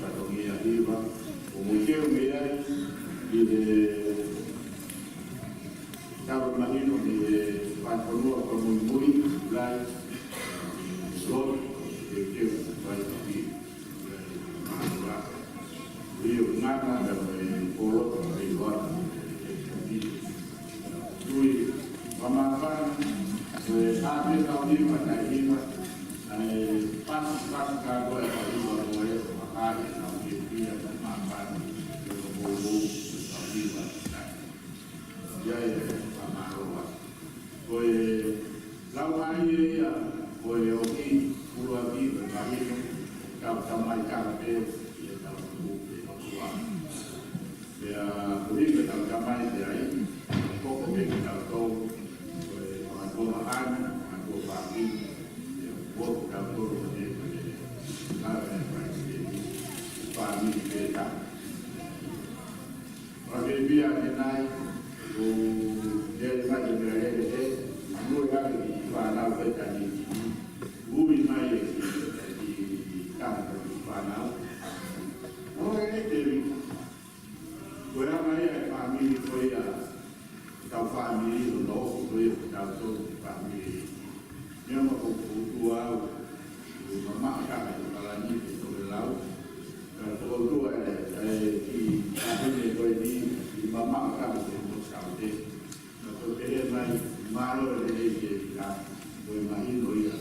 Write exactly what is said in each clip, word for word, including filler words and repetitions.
Satongia Hiva, ʻo mui keu mei ai, ʻi he tau mahino mei he Fai Fonua Fakamuimui, Kulai, Lord, keu keu, Fai Fai. Rio ngana da me polo da me loa. Tui, mamafana, e ame kau lima na lima, e pasi pasi ka ko e kau lima ko e, makai, kau lima, mamafana, e kau lima, kau lima. Ia e fakamālō atu. Ko e laumālie ia, ko e ʻoku ʻuluaki, ko e mahino, tau tamai kala pē, ʻi he tau tuku, ʻi he ʻOtua. Pea ko e ʻuhinga tau tamai pē ai, ko ko pē ke tau tau, ko e fakatua mahani, fakatua pāki, ʻio, ko tau tau ko e, ko e, ka e, ko e, ko e, fāmili pē tā. Fakapēpē ʻanenai, ʻo ia mai ke mea lele he, ʻa nui hake ki fānau pē tani, ui mai e ki, ki taha ki fānau. ʻO e te mi, ko e anga ia e fāmili ko ia, tau fāmili, ʻo nō, ko ia ko tau tō fāmili. Meʻa ma ko ʻOtua au, ʻo mamaʻo ka he palani ke toke lau. Ka ko ʻOtua e, e ki, ka hene ko e ni, ʻi mamaʻo ka he mo saute. Ka ko te he mai, mālō e lelei ke ka, ko e mahino ia,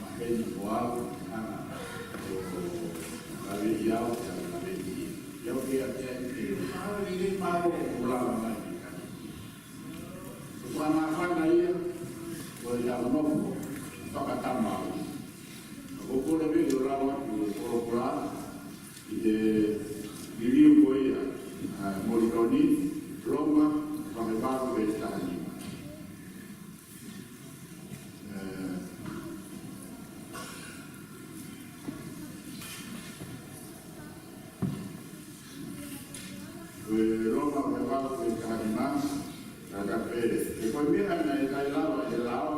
maheni ko au, hana, ʻo, ka le i au, ka le i. Ia o ke a te ai, mālō e lelei, mālō o lava mai ki ka. Ko e māfana ia, ko e lau nofo, fakatamau. Ko kole pē ke lau atu e kolokola, ʻi he liliu ko ia, ʻa Molitoni, Loma, vahe valu veesi taha nima. Ē, Ko e Loma vahe valu veesi taha nima, ka ka pele. He ko e meʻa naʻe ʻikai lava ʻe he lao,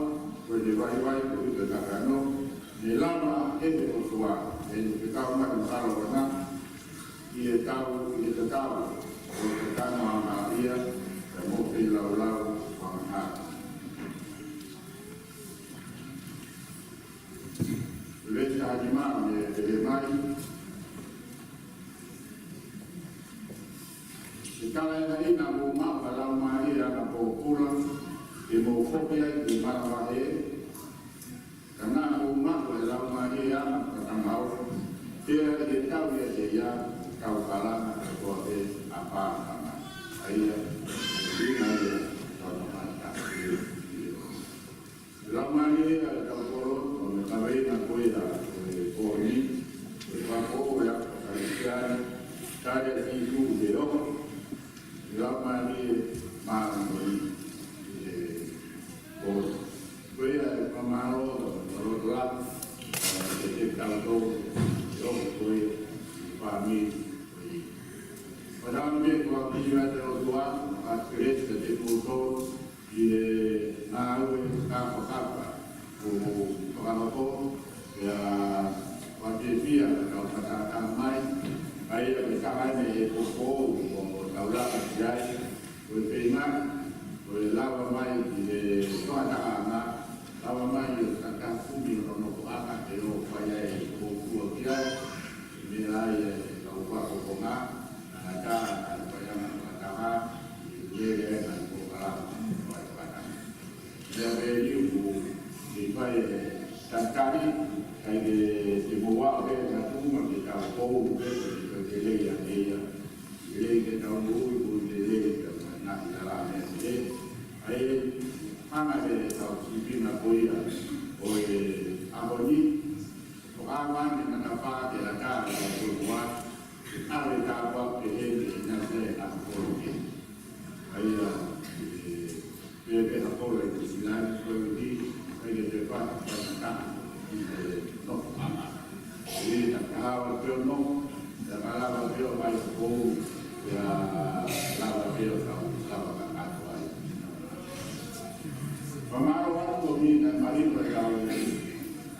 ko ʻene vaivai koeʻuhi ko e kakano, ne lava ʻe he ʻOtua, ʻi he fekau mai ʻo kalo ʻana, ʻi he tau, ʻi he tatau, ʻo e kakano ʻa Malia, pea mo e feilaulau ʻo e angahala. Veesi taha nima, ne pehē mai, ʻE talaʻehai naʻa mou maʻu ha laumālie anga pōpula, ke mou foki ai ki he manavahē, ka naʻa mou maʻu e laumālie anga fakatamau, pea ʻi he tau ʻiate ia, tau kalanga kotoa pē, ʻApā, Tamai. ʻA ia, ʻi he ʻuhinga ia, tau tamai taʻe. Laumālie ʻa e kau kolo, ʻo ne kaveinga ko ia ʻo e pō ni, ko e fakafoʻou ʻa e ako Kalisitiane, tali ʻa Sīsū ke ʻoho. Laumālie māʻoniʻoni ʻi he pō ni. Ko ia e fakamālō, fakamālō atu, ʻa, ke te tau tō, ke ʻoho ko ia, ʻi he fāmili ko ia. Ko e taha pē ko e pili ʻa e ʻOtua, ʻa Kalaisi te mou tō, ʻi he ngāue kapakapa ʻoku mou fakahoko, pea ʻoku fiefia ka tau fakataha mai, ʻa ia ko e taha eni e poupou ʻoku tau laka ki ai, ko e feinga, ko e lava mai ki he fakatahaʻanga, lava mai ʻo tau kumi hono nofoʻanga ke ʻoku fai ai e poupou ki ai, meʻa ai e kau fakafofonga, ʻa e tangata, ʻa e faiʻanga fakataha, ʻi he lele ai ʻa e polokalama, ʻo e fakataha. Meʻa pē ʻoku ke fai e tatali, ʻikai ke te mou aʻu pē ʻa e tuʻunga ke tau pou pē, ko e lelei ange ia. Lelei ke tau moʻui, moʻui lelei, ke tau ngaahi ala meʻa lelei. ʻA ia, hanga ʻe he kau sīpinga ko ia ʻo e ʻaho ni, ʻo ʻave ʻene matapā ke lata ʻi he ʻave ka ʻoku ʻi heni ʻi he ʻinasi ʻa e kolo ke. ʻA ia, ē, pea pehē ha kolo ʻi Nuʻu Sila ni ko e ʻuhi, ʻa ia ke te pā, pā ka, ʻi he nofo ʻanga. ʻI he taha ua pē ʻo nofo, ʻe ka lava pē ʻo mai ko, ʻe lava pē ʻo kau, lava ka katoa ai. Fakamālō atu ko e meʻa naʻe mahino ʻe kau ʻi he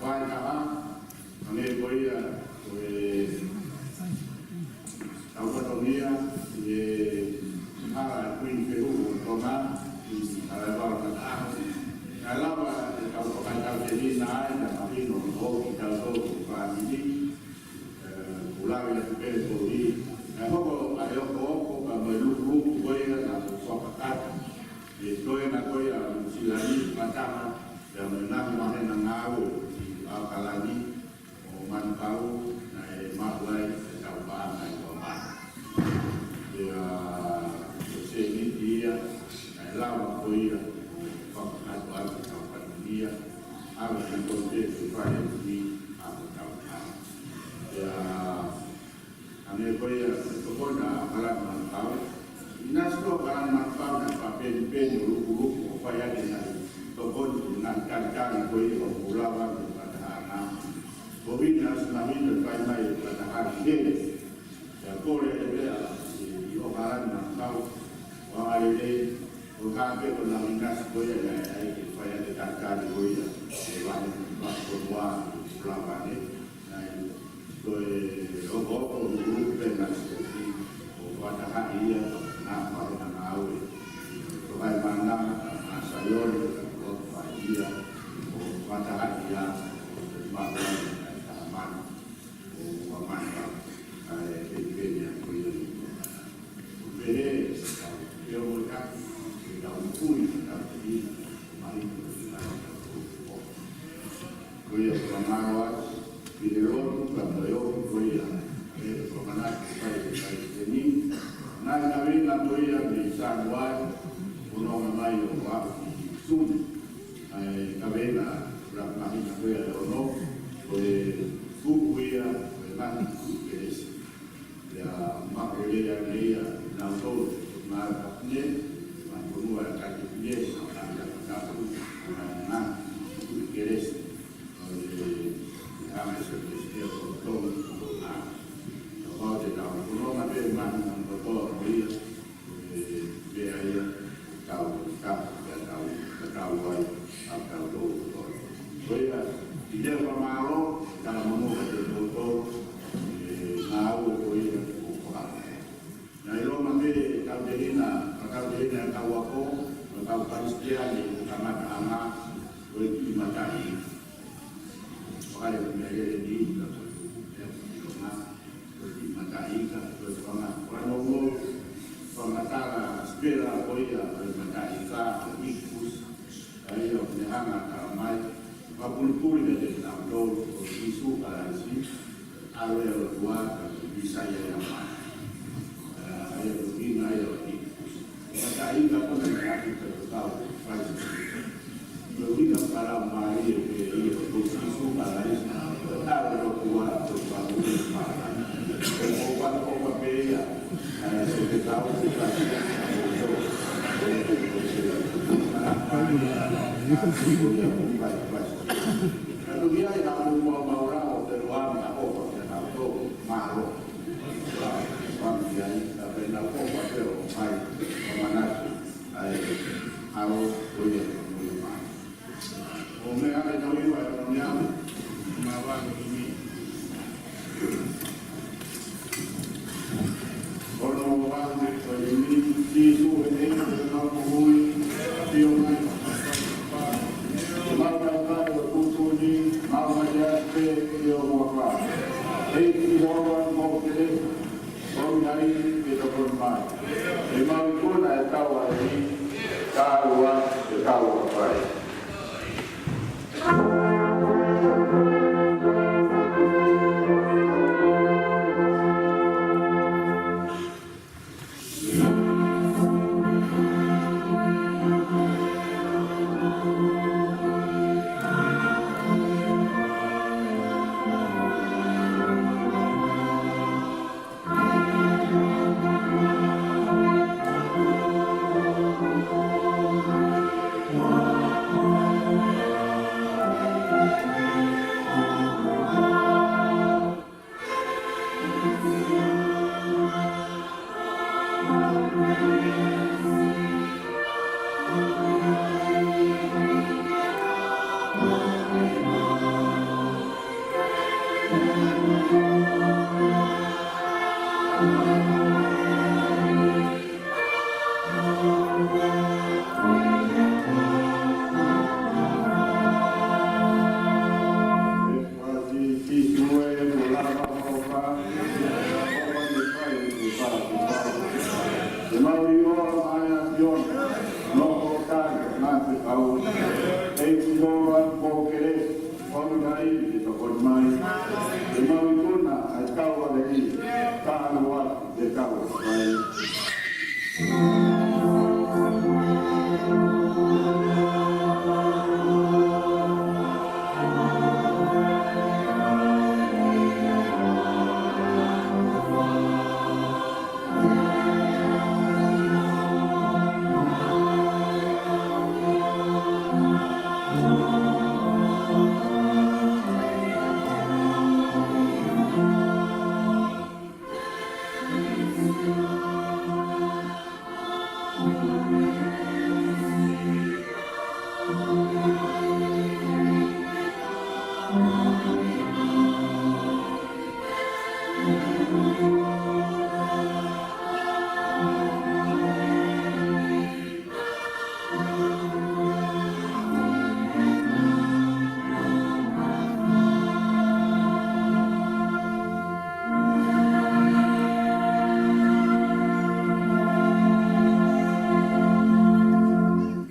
vaitaha, hangē ko ia ko e tau fatongia ʻi he hala ʻa e Kuini Fehuhu ʻo Tonga, ʻi he hala ʻe valu ʻa e taʻahu. Naʻe lava ʻe kau fakaetau te ni na ai, naʻe mahino ʻo ki tau tō ko fāmili, ē, kuo lava atu pē ko ʻi. Naʻe hoko ʻa e ʻokoʻoko ka mo e lukuluku ko ia naʻe fakakakato. ʻI he toenga ko ia ʻo Nuʻu Sila ni, fakataha pea mo e ngaahi maheni ngāue ʻi ʻAokalani, ʻo Manukau, naʻe maʻu ai ʻetau paʻanga ʻi Kuamanu. Pea ko e sēniti ia, naʻe lava ko ia ʻo fakakakato atu ʻetau fatongia, ʻave ʻi he kontekisi fale ni ʻa hotau paʻanga. Pea hangē ko ia ko e tokoni ʻa ʻAokalani Manukau. ʻInasi ko ʻAokalani Manukau naʻe fakapenipeni ʻo lukuluku ʻo fai ʻaki ʻenau tokoni ki he ngaahi talitali ko ia ʻoku lava ʻo fakatahaʻanga. Ko ʻeni ʻosi mahino ʻe fai mai ʻo fakatahaʻi heni. Pea kole ʻe meʻa ʻi ʻAokalani Manukau, ʻo ʻai lelei, ʻo hangē ko ʻenau ʻinasi ko ia naʻe ʻai ke fai ʻaki e talitali ko ia, ʻe vahe vahe ko ua, ʻo lava ne. Naʻe toe ʻokoʻoko ʻo lukuluku pē ngaahi sēniti ʻo fakatahaʻi ia, naʻe maʻu ʻena ngāue. Ko hai mana, ma Saione, ka ko fai ia, ʻo fakatahaʻi ia, ʻo te maʻu ai, ʻa e taha mano, ʻo ua mano, ʻa e penipeni ko ia. Pehē, pea mo e taki, ʻetau kui, ʻetau kui, ʻo mahino, ʻetau kui. Ko ia fakamālō atu, ʻi he lotu ka mo e ofi ko ia, ʻe fakamālō atu, fai, fai, teni. Ngaahi kaveinga ko ia mei Sānuali, ʻo nonga mai ʻo aʻu ki Sune. ʻA e kaveinga ʻuluaki māhina ko ia ʻe ono, ko e fuʻu ia, ko e ngaahi fuʻu kelesi. Pea maʻu lelei ange ia, naʻa tau maʻu ka pine, maʻu fonua ʻa e kakai pine, ʻa e kakai tapu, ʻa e ngaahi fuʻu kelesi. ʻO e, ʻa e hanga ʻe he Siasi Kelesiteli ʻo Tonga, ʻo ʻa, ʻo te tau fononga pē, maʻu ngaahi kotoa ko ia, ʻo e, pea ia, tau, tau, pea tau, pea tau ai, ʻa tau tō, tō. Ko ia, ʻi he fakamālō, tau mamo ka te tō, tō, ʻe, ngāue ko ia, ʻo koha. Naʻe ʻilo mai pē, tautehina, ʻa tautehina ʻa e kau ako, ʻa e kau Kalisitiane, ʻo kamataʻanga, ʻo e kiʻi mataʻi. Fakale ko e meʻa lelei ni, ka ko e, ʻe, ʻilo mai. Ko e kiʻi mataʻi ika, ko e fanga, ko e nounou, fakamatala, sipela ko ia, ko e mataʻi ika, ko e ictus, ʻa ia ʻoku ne hanga ʻo talamai, fakapulipuli kiate kitautolu, ko Sīsū Kalaisi, ʻa e ʻOtua, ko e Mīsaia ia mai. ʻA ia ko e ʻuhinga ia ʻo e ictus. Mataʻi ika ko ena naʻe ʻaki ʻe he kau Kalisitiane. Ko e ʻuhinga ʻoku talamai ʻe he ʻEiki ko Sīsū Kalaisi, ʻa e ʻOtua, ko e fakamoʻui mata. Ko e ʻofa, ʻofa pē ia, ʻa e se te kau, ko e kau, ka ko ia ʻoku fai, fai. Ka ko ia ʻi he ʻaho maumau ʻo te loa na ʻofa ke na tō, mālō. Fai ai, ka pena ʻofa pē ʻo fai, ʻo manatu, ʻa e, ʻa e, ko ia, ko ia mai. ʻO meʻa ke tau hiva ʻe ono meʻa, ma vanu ʻi ni. Ono ʻo vanu ʻi ni, Sīsū he ʻEiki ʻo e kau moʻui, ʻio mai, ʻe mau kai kai ʻo tuʻutuʻuni, mau mai ʻa e pē ʻi ʻo muʻa pā. ʻEiki Sihova mo Kelesi, ʻo ʻi ai ke tokoni mai. ʻE mau ikuna ʻe tau ai, tāua ʻe tau ʻa fai.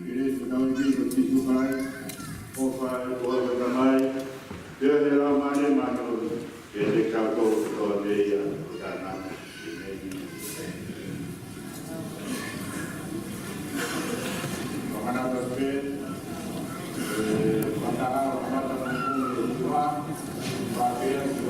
Kiri te tau ivi ko Sīsū Kalaisi, ʻofa ʻa e ʻOtua ko e Tamai, feohi ʻa e Laumālie Māʻoniʻoni, ke ʻiate kitautolu kotoa pē ia ʻo taʻengata. ʻĒmeni. Fakamanatu pē,